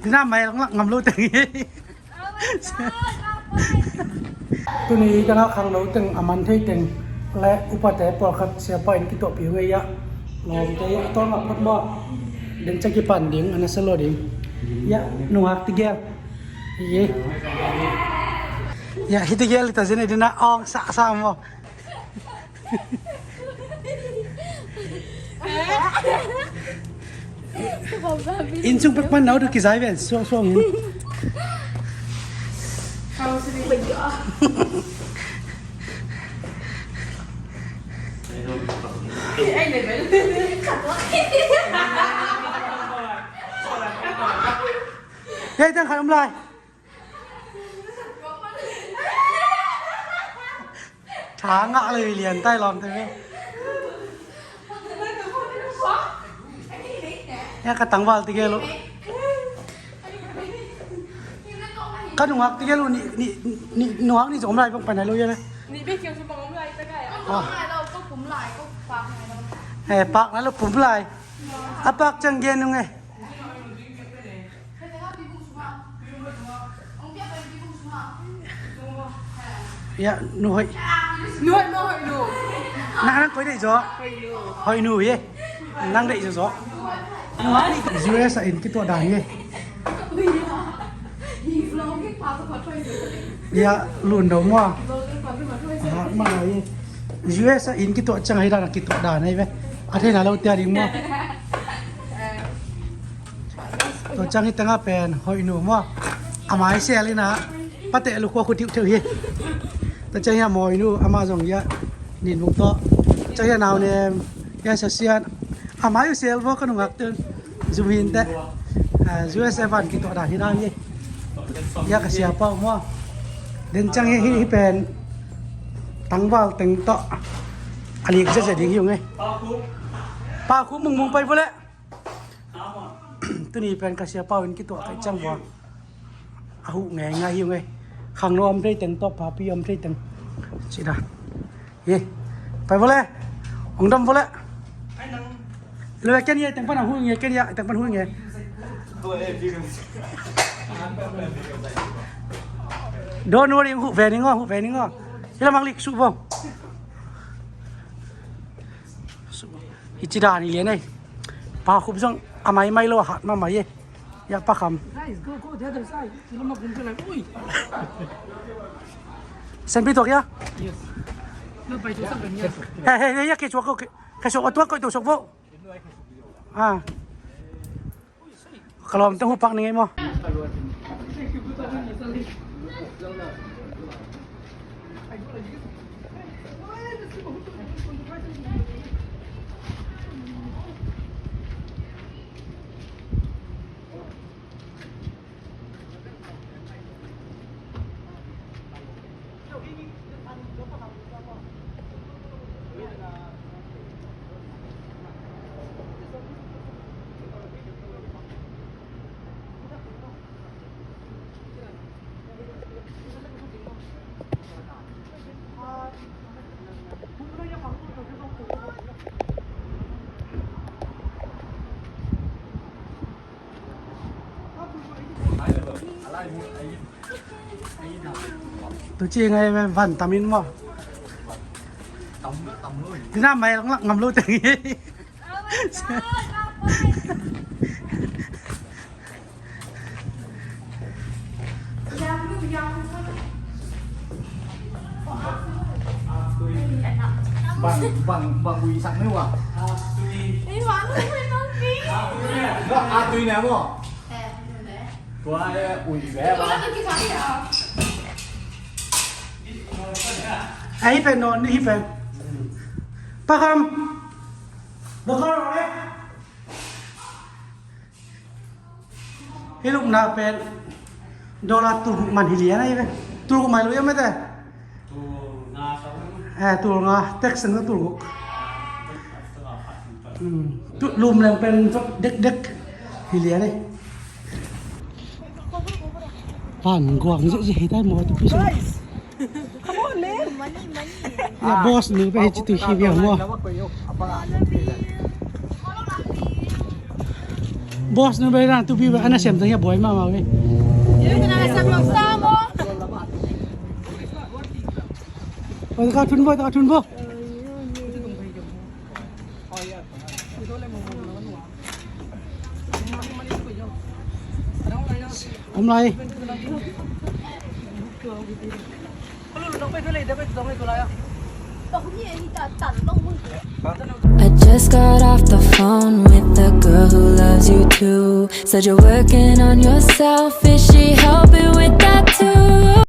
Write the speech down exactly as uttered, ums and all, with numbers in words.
Dina mai lang lak ngam lo teng hi. Tuni tengah khangno teng, a man thei teng le upate pawlkhat siapa in kituahpih uh ngei ah. Lawmte ah a tawlngah phot maw? Den ciang kipan ding, a nasa lo ding. Ia, nungak tigel. Ia, ia, hi tigel hi ta zin a dina awng sahsah maw? Inn sung pek pan nau tu kizai ven suang suang in. Hei, tang khat om lai. Tha ngah lo hi lian tai lawmte ve. Ia, ka tangval tigel lo. Ka nungak tigel lo ni, ni, ni, nungak ni zong om lai bang pai nai lo ia le. Ni be kiang su bang om lai ta kai. Ah. Om lai lo, ko kum lai, ko pak nai lo. Eh, pak nai lo, pum lai. A pak ciang gen nung eh. Ia, nu hoih. Nu hoih, nu hoih, nu. Nang, nang koi deih zaw. Hoih nu. Hoih nu hi. Nang deih zaw zaw. U S a inn kituah dan hi. Ia, lun do mua. Aha, ma hi. U S a inn kituah ciang hi dan a kituah dan hi ve. A theihna lo tia ding mua. Tua ciang hi tengah pen hoih nu maw? A mai sel ina pateh lukhua khu tiuh theuh hi. Tua ciang hi a mawi nu, amah zong hi a nin bung tawh. Tua ciang hi a nau nem, hi a sasian. A mai uh sel maw ka nungak tun. Zum hin teh. Ah, U S A van kituah dan hi dan hi. Hi a ka siapa uh maw? Den ciang hi, hi, hi pen tangval teng tawh a lik zia zia ding hi ung e. Pa khu mung mung pai vua leh. Tuni pen ka siapa uh in kituah kaih ciang vua a huh ngei ngai hi ung e. Khangno om thei teng tawh papi om thei teng. Ci dan hi. Pai vua le. Ong dam vua le. Lo ken ia teng pan a huh ngei, ken ia teng pan huh ngei. Don't worry, huh ve ning aw, huh ve ning aw. Hi lamang lik suh vua. Hi ci dan hi lian ei. Pa Khup zong a mai mai lo a hat mahmah ei. Ia Pa Kham. Guys, go, go the other side. Ui. Sen pi tuak ia? Yes. Hey, hey, hey, ia ke suak ko, ke suak a tuak ko, tuak suak vo. Ah. Ka lawmte huh pak ning ei maw? Tu ci ngai van tam in maw? Dina mai lang lak ngam lo teng hi. Bang, bang, bang ui sak mai ua. Ui ua, ui ua, ui ua. Tua ui ve ba. Ei pen non ni hi pen. Pa Kham. Ba ko ro le. Hi lukna pen dollar tul guk man hi lian ahi ve. Tul guk mai lo ia mete. Eh, tul nga, tax sang tul guk. Hmm. Tu lum leng pen dekdek hi lian ahi. Pan guang zia zia hi tai maw tu pi sang. Come on, man. Ia boss nu pe hi ci tu hi bia maw. Boss nu bai rang tu bi ba ana sem tang ya boy mama we. Oi, ka thun bo, ka thun bo. Om lai. I just got off the phone with the girl who loves you too. Said you're working on yourself. Is she helping with that too?